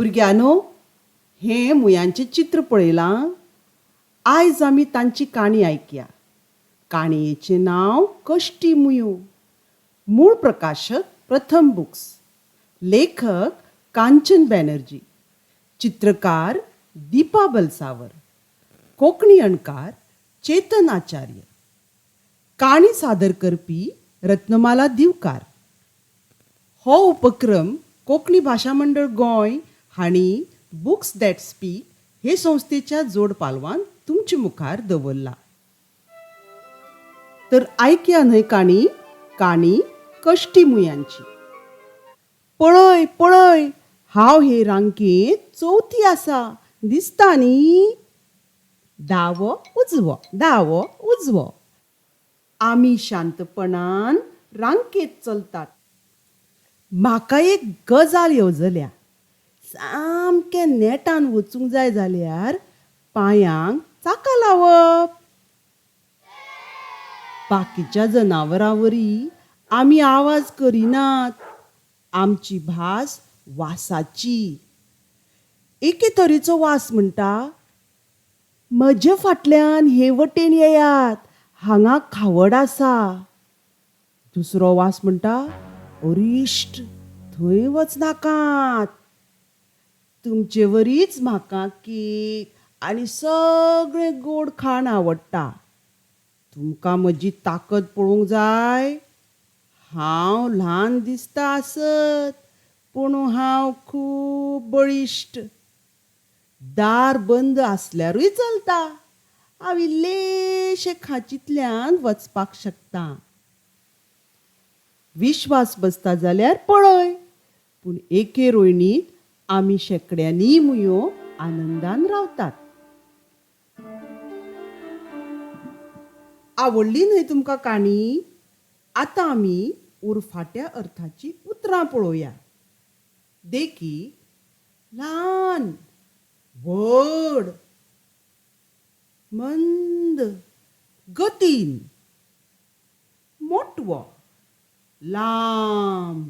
भुरग्यांनो, हें मुयांचें चित्र पळयलां? आयज आमी तांची काणी आयकया. काणयेचें नांव कश्टी मुयो. मूळ प्रकाशक प्रथम बुक्स, लेखक कांचन बॅनर्जी, चित्रकार दीपा बलसावर, कोंकणी अणकार चेतन आचार्य, काणी सादर करपी रत्नमाला दिवकार. हो उपक्रम कोंकणी भाशा मंडळ गोंय हांणी बुक्स that speak हे संस्थेच्या जोड पालवान तुमचे मुखार दवरला. तर आयकया न्हय काणी? काणी कश्टी मुयांची. पळय पळय, हांव हे रांकेंत चवथी आसा, दिसता न्ही? दावो उजवो, दावो उजवो. आमी शांतपणान रांकेंत चलतात. म्हाका एक गजाल येवजल्या. सामकें नेटान वचूंक जाय जाल्यार पांयांक चाकां लावप. बाकीच्या जनावरां वरी आमी आवाज करिनात. आमची भास वासाची. एके तरेचो वास म्हणटा, म्हजे फाटल्यान हे वटेन येयात, हांगा खावड आसा. दुसरो वास म्हणटा, अरिश्ट, थंय वचनाकात. तुमचे वरीच म्हाका केक आनी सगळें गोड खाण आवडटा. तुमकां म्हजी ताकद पळोवंक जाय? हांव ल्हान दिसता आसत, पूण हांव खूब बळिश्ट. दार बंद आसल्यारूय चलता, हांव इल्लेशे खांचींतल्यान वचपाक शकता. विश्वास बसता जाल्यार पळय, पूण एके रोयणींत आमी शेंकड्यांनी मुयो आनंदान रावतात. आवडली न्हय तुमकां काणी? आतां आमी उरफाट्या अर्थाचीं उतरां पळोवया. देखीक, ल्हान, व्हड, मंद, गतीन, मोटवो, लांब,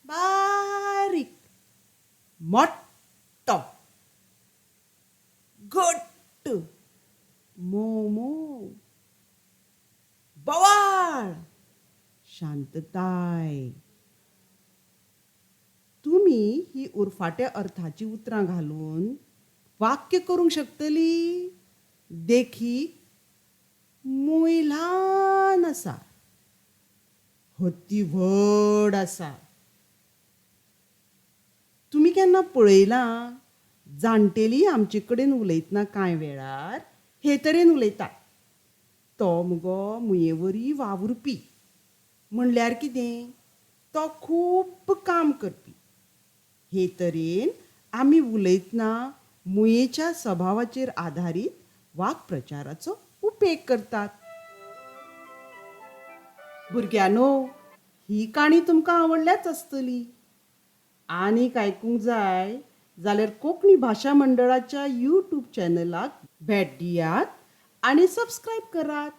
बारीक, मोट्टो, घट्ट, मोव मोव, बोवाळ, शांतताय. तुमी ही उरफाट्या अर्थाचीं उतरां घालून वाक्य करूंक शकतलीं? देखीक, मूय ल्हान आसा, हत्ती व्हड आसा. तुमी केन्ना पळयलां, जाणटेलीं आमचे कडेन उलयतना कांय वेळार हे तरेन उलयतात, तो मुगो मुयेवरी वावुरपी. म्हणल्यार कितें? तो खूब काम करपी. हे तरेन आमी उलयतना मुयेच्या सभावाचेर आदारीत वाक्प्रचाराचो उपेग करतात. भुरग्यांनो, ही काणी तुमकां आवडल्याच आसतली. आनीक आयकूंक जाय जाल्यार कोंकणी भाशा मंडळाच्या यूट्यूब चॅनलाक भेट दियात आनी सबस्क्रायब करात.